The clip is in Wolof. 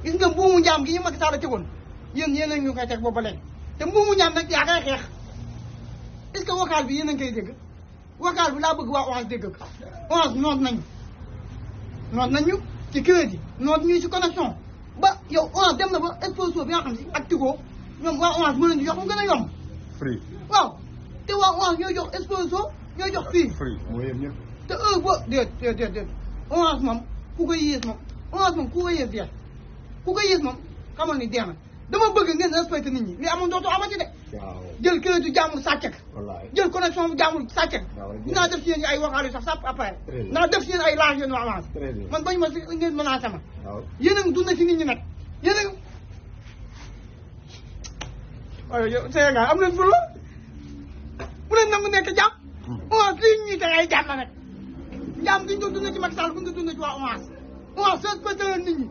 gis nga mbuumu njaam gi ñu Macky Sall tegoon yéen a ñu koy teg boobu ba léegi te mbuumu njaam nag yaa koy xeex est-ce que vocal bi yéen a ngi koy dégg vocal bi laa bëgg waa Orange dégg ko Orange noot nañu ci crédit noot ñu ci connexion ba yow Orange dem na ba exposition bi nga xam si ak Tigo ñoom waa Orange mën nañu jox mu gën a yomb. free waaw te waa Orange ñooy jox exposition ñooy jox free moo yem ñëpp. te heure boo déet Orange moom ku ko yées moom Orange moom ku ko yées deex ku ko yées moom xamal ni deex na dama bëgg ngeen respecté nit ñi li amoon dootu amati de. waaw jël crédit jàmbur sàcc wallaay jël connexion bu jàmbur sàcc dinaa def si yéen ay vocal yu sax sax après naa def si yéen ay laaj yéen waa Orange man bañu ma si ngeen menacé ma yéen a ngi dund si nit ñi nag yéen a ngi waaye yow Sénégal am nañ fulla bu leen nangu nekk jàmm Orange lii ñuy teg ay jàmm la nag jàmm gi ñu doon dund ci Macky Sall bu ñu dund ci waa Orange respecté leen nit ñi